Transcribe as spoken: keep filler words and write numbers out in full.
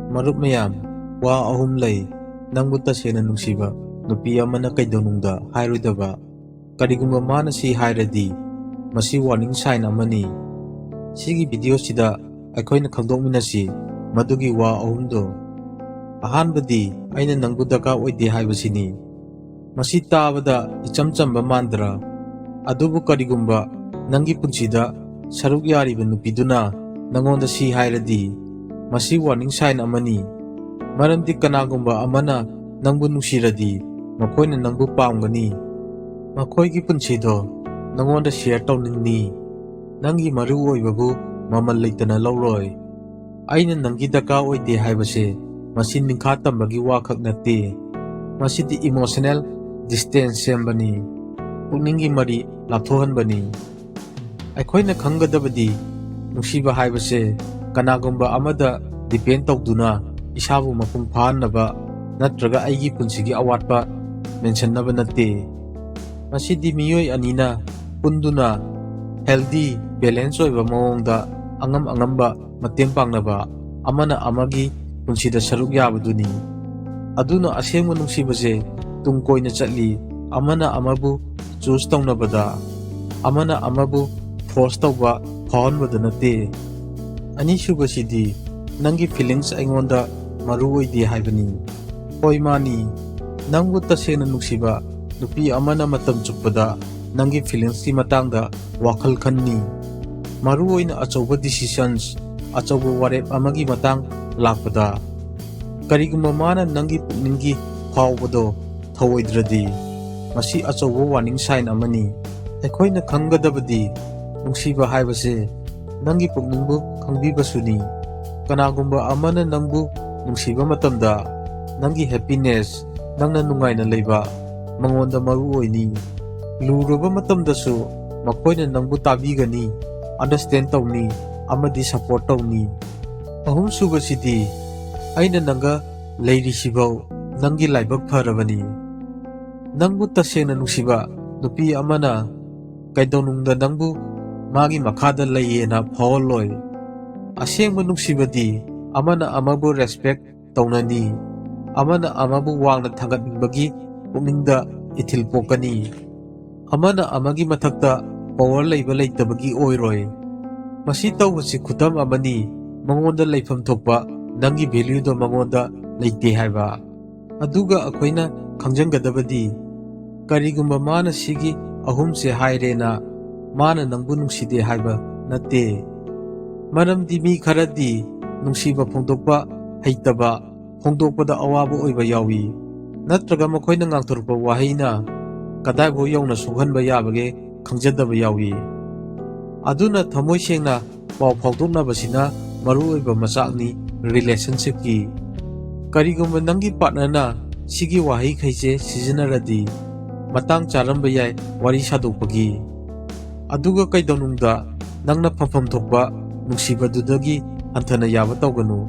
ꯃꯔꯨꯞ ꯃꯌꯥꯝ, ꯋꯥ ꯑꯍꯨꯝ ꯂꯩ ꯅꯪꯕꯨ ꯇꯁꯦꯡꯅ ꯅꯨꯡꯁꯤꯕ ꯅꯨꯄꯤ ꯑꯃꯅ ꯀꯩꯗꯧꯅꯨꯡꯗ ꯍꯥꯏꯔꯣꯏꯗꯕ꯫ ꯀꯔꯤꯒꯨꯝꯕ ꯃꯥꯅ ꯁꯤ ꯍꯥꯏꯔꯗꯤ, ꯃꯁꯤ warning sign ꯑꯃꯅꯤ꯫ ꯁꯤꯒꯤ video ꯁꯤꯗ ꯑꯩꯈꯣꯏꯅ ꯈꯪꯗꯣꯛꯃꯤꯟꯅꯁꯤ ꯃꯗꯨꯒꯤ ꯋꯥ ꯑꯍꯨꯝꯗꯣ꯫ ꯑꯍꯥꯟꯕꯗꯤ, "ꯑꯩꯅ ꯅꯪꯕꯨ ꯗꯔꯀꯥꯔ ꯑꯣꯏꯗꯦ" ꯍꯥꯏꯕꯁꯤꯅꯤ꯫ ꯃꯁꯤ ꯇꯥꯕꯗ ꯏꯆꯝ ꯆꯝꯕ ꯃꯥꯟꯗ꯭ꯔꯥ? ꯑꯗꯨꯕꯨ ꯀꯔꯤꯒꯨꯝꯕ ꯅꯪꯒꯤ ꯄꯨꯟꯁꯤꯗ ꯁꯔꯨꯛ ꯌꯥꯔꯤꯕ ꯅꯨꯄꯤꯗꯨꯅ ꯅꯪꯉꯣꯟꯗ ꯁꯤ ꯍꯥꯏꯔꯗꯤ, ꯃꯁꯤ warning sign ꯑꯃꯅꯤ꯫ ꯃꯔꯝꯗꯤ ꯀꯅꯥꯒꯨꯝꯕ ꯑꯃꯅ ꯅꯪꯕꯨ ꯅꯨꯡꯁꯤꯔꯗꯤ, ꯃꯈꯣꯏꯅ ꯅꯪꯕꯨ ꯄꯥꯝꯒꯅꯤ꯫ ꯃꯈꯣꯏꯒꯤ ꯄꯨꯟꯁꯤꯗꯣ ꯅꯪꯉꯣꯟꯗ share ꯇꯧꯅꯤꯡꯅꯤ꯫ ꯅꯪꯒꯤ ꯃꯔꯨ ꯑꯣꯏꯕꯕꯨ ꯃꯃꯜ ꯂꯩꯇꯅ ꯂꯧꯔꯣꯏ꯫ "ꯑꯩꯅ ꯅꯪꯒꯤ ꯗꯔꯀꯥꯔ ꯑꯣꯏꯗꯦ" ꯍꯥꯏꯕꯁꯦ, ꯃꯁꯤ ꯅꯤꯡꯈꯥ ꯇꯝꯕꯒꯤ ꯋꯥꯈꯛ ꯅꯠꯇꯦ꯫ ꯃꯁꯤꯗꯤ emotional distance ꯁꯦꯝꯕꯅꯤ, ꯄꯨꯛꯅꯤꯡꯒꯤ ꯃꯔꯤ ꯂꯥꯞꯊꯣꯛꯍꯟꯕꯅꯤ꯫ ꯑꯩꯈꯣꯏꯅ ꯈꯪꯒꯗꯕꯗꯤ, ꯅꯨꯡꯁꯤꯕ ꯍꯥꯏꯕꯁꯦ ꯀꯅꯥꯒꯨꯝꯕ ꯑꯃꯗ depend ꯇꯧꯗꯨꯅ ꯏꯁꯥꯕꯨ ꯃꯄꯨꯡ ꯐꯥꯍꯟꯅꯕ ꯅꯠꯇ꯭ꯔꯒ ꯑꯩꯒꯤ ꯄꯨꯟꯁꯤꯒꯤ ꯑꯋꯥꯠꯄ ꯃꯦꯟꯁꯤꯟꯅꯕ ꯅꯠꯇꯦ꯫ ꯃꯁꯤꯗꯤ ꯃꯤꯑꯣꯏ ꯑꯅꯤꯅ ꯄꯨꯟꯗꯨꯅ healthy, balance ꯑꯣꯏꯕ ꯃꯑꯣꯡꯗ ꯑꯉꯝ ꯑꯉꯝꯕ ꯃꯇꯦꯡ ꯄꯥꯡꯅꯕ, ꯑꯃꯅ ꯑꯃꯒꯤ ꯄꯨꯟꯁꯤꯗ ꯁꯔꯨꯛ ꯌꯥꯕꯗꯨꯅꯤ꯫ ꯑꯗꯨꯅ ꯑꯁꯦꯡꯕ ꯅꯨꯡꯁꯤꯕꯁꯦ ꯇꯨꯡ ꯀꯣꯏꯅ ꯆꯠꯂꯤ, ꯑꯃꯅ ꯑꯃꯕꯨ choose ꯇꯧꯅꯕꯗ, ꯑꯃꯅ ꯑꯃꯕꯨ force ꯇꯧꯕ ꯐꯥꯎꯍꯟꯕꯗ ꯅꯠꯇꯦ꯫ ꯑꯅꯤꯁꯨꯕꯁꯤꯗꯤ, ꯅꯪꯒꯤ feelings ꯑꯩꯉꯣꯟꯗ ꯃꯔꯨ ꯑꯣꯏꯗꯦ ꯍꯥꯏꯕꯅꯤ꯫ ꯍꯣꯏ, ꯃꯥꯅꯤ, ꯅꯪꯕꯨ ꯇꯁꯦꯡꯅ ꯅꯨꯡꯁꯤꯕ ꯅꯨꯄꯤ ꯑꯃꯅ ꯃꯇꯝ ꯆꯨꯞꯄꯗ ꯅꯪꯒꯤ feelings ꯀꯤ ꯃꯇꯥꯡꯗ ꯋꯥꯈꯜ ꯈꯟꯅꯤ꯫ ꯃꯔꯨ ꯑꯣꯏꯅ ꯑꯆꯧꯕ decisions, ꯑꯆꯧꯕ ꯋꯥꯔꯦꯞ ꯑꯃꯒꯤ ꯃꯇꯥꯡ ꯂꯥꯛꯄꯗ꯫ ꯀꯔꯤꯒꯨꯝꯕ ꯃꯥꯅ ꯅꯪꯒꯤ ꯄꯨꯛꯅꯤꯡꯒꯤ ꯐꯥꯎꯕꯗꯣ ꯊꯧꯑꯣꯏꯗ꯭ꯔꯗꯤ, ꯃꯁꯤ ꯑꯆꯧꯕ warning sign ꯑꯃꯅꯤ꯫ ꯑꯩꯈꯣꯏꯅ ꯈꯪꯒꯗꯕꯗꯤ, ꯅꯨꯡꯁꯤꯕ ꯍꯥꯏꯕꯁꯦ ꯅꯪꯒꯤ ꯄꯨꯛꯅꯤꯡꯕꯨ ꯈꯪꯕꯤꯕꯁꯨꯅꯤ꯫ ꯀꯅꯥꯒꯨꯝꯕ ꯑꯃꯅ ꯅꯪꯕꯨ ꯅꯨꯡꯁꯤꯕ ꯃꯇꯝꯗ, ꯅꯪꯒꯤ happiness, ꯅꯪꯅ ꯅꯨꯡꯉꯥꯏꯅ ꯂꯩꯕ, ꯃꯉꯣꯟꯗ ꯃꯔꯨ ꯑꯣꯏꯅꯤ꯫ ꯂꯨꯔꯕ ꯃꯇꯝꯗꯁꯨ ꯃꯈꯣꯏꯅ ꯅꯪꯕꯨ ꯇꯥꯕꯤꯒꯅꯤ, understand ꯇꯧꯅꯤ, ꯑꯃꯗꯤ support ꯇꯧꯅꯤ꯫ ꯑꯍꯨꯝꯁꯨꯕꯁꯤꯗꯤ, ꯑꯩꯅ ꯅꯪꯒ ꯂꯩꯔꯤꯁꯤꯐꯧ ꯅꯪꯒꯤ ꯂꯥꯏꯕꯛ ꯐꯔꯕꯅꯤ꯫ ꯅꯪꯕꯨ ꯇꯁꯦꯡꯅ ꯅꯨꯡꯁꯤꯕ ꯅꯨꯄꯤ ꯑꯃꯅ ꯀꯩꯗꯧꯅꯨꯡꯗ ꯅꯪꯕꯨ ꯃꯥꯒꯤ ꯃꯈꯥꯗ ꯂꯩꯌꯦꯅ ꯐꯥꯎꯍꯜꯂꯣꯏ꯫ ꯑꯁꯦꯡꯕ ꯅꯨꯡꯁꯤꯕꯗꯤ ꯑꯃꯅ ꯑꯃꯕꯨ ꯔꯦꯁꯄꯦꯛ ꯇꯧꯅꯅꯤ꯫ ꯑꯃꯅ ꯑꯃꯕꯨ ꯋꯥꯡꯅ ꯊꯥꯡꯒꯠꯅꯤꯡꯕꯒꯤ ꯄꯨꯛꯅꯤꯡꯗ ꯏꯊꯤꯜ ꯄꯣꯛꯀꯅꯤ꯫ ꯑꯃꯅ ꯑꯃꯒꯤ ꯃꯊꯛꯇ ꯄꯋꯥꯔ ꯂꯩꯕ ꯂꯩꯇꯕꯒꯤ ꯑꯣꯏꯔꯣꯏ꯫ ꯃꯁꯤ ꯇꯧꯕꯁꯤ ꯈꯨꯗꯝ ꯑꯃꯅꯤ, ꯃꯉꯣꯟꯗ ꯂꯩꯐꯝ ꯊꯣꯛꯄ ꯅꯪꯒꯤ ꯚꯦꯂ꯭ꯌꯨꯗꯣ ꯃꯉꯣꯟꯗ ꯂꯩꯇꯦ ꯍꯥꯏꯕ꯫ ꯑꯗꯨꯒ ꯑꯩꯈꯣꯏꯅ ꯈꯪꯖꯟꯒꯗꯕꯗꯤ, ꯀꯔꯤꯒꯨꯝꯕ ꯃꯥꯅ ꯁꯤꯒꯤ ꯑꯍꯨꯝꯁꯦ ꯍꯥꯏꯔꯦꯅ ꯃꯥꯅ ꯅꯪꯕꯨ ꯅꯨꯡꯁꯤꯗꯦ ꯍꯥꯏꯕ ꯅꯠꯇꯦ꯫ ꯃꯔꯝꯗꯤ ꯃꯤ ꯈꯔꯗꯤ ꯅꯨꯡꯁꯤꯕ ꯐꯣꯡꯗꯣꯛꯄ ꯍꯩꯇꯕ, ꯐꯣꯡꯗꯣꯛꯄꯗ ꯑꯋꯥꯕ ꯑꯣꯏꯕ ꯌꯥꯎꯏ꯫ ꯅꯠꯇ꯭ꯔꯒ ꯃꯈꯣꯏꯅ ꯉꯥꯡꯊꯣꯔꯛꯄ ꯋꯥꯍꯩꯅ ꯀꯗꯥꯏꯐꯥꯎ ꯌꯧꯅ ꯁꯣꯛꯍꯟꯕ ꯌꯥꯕꯒꯦ ꯈꯪꯖꯗꯕ ꯌꯥꯎꯏ꯫ ꯑꯗꯨꯅ ꯊꯃꯣꯏ ꯁꯦꯡꯅ ꯄꯥꯎ ꯐꯥꯎꯗꯣꯛꯅꯕꯁꯤꯅ ꯃꯔꯨꯑꯣꯏꯕ ꯃꯆꯥꯛꯅꯤ ꯔꯤꯂꯦꯁꯟꯁꯤꯞꯀꯤ꯫ ꯀꯔꯤꯒꯨꯝꯕ ꯅꯪꯒꯤ ꯄꯥꯔꯠꯅꯔꯅ ꯁꯤꯒꯤ ꯋꯥꯍꯩꯈꯩꯁꯦ ꯁꯤꯖꯤꯟꯅꯔꯗꯤ, ꯃꯇꯥꯡ ꯆꯥꯔꯝꯕ ꯌꯥꯏ ꯋꯥꯔꯤ ꯁꯥꯗꯣꯛꯄꯒꯤ꯫ ꯑꯗꯨꯒ ꯀꯩꯗꯧꯅꯨꯡꯗ ꯅꯪꯅ ꯐꯝꯐꯝ ꯊꯣꯛꯄ ꯅꯨꯡꯁꯤꯕꯗꯨꯗꯒꯤ ꯍꯟꯊꯅ ꯌꯥꯕ ꯇꯧꯒꯅꯨ꯫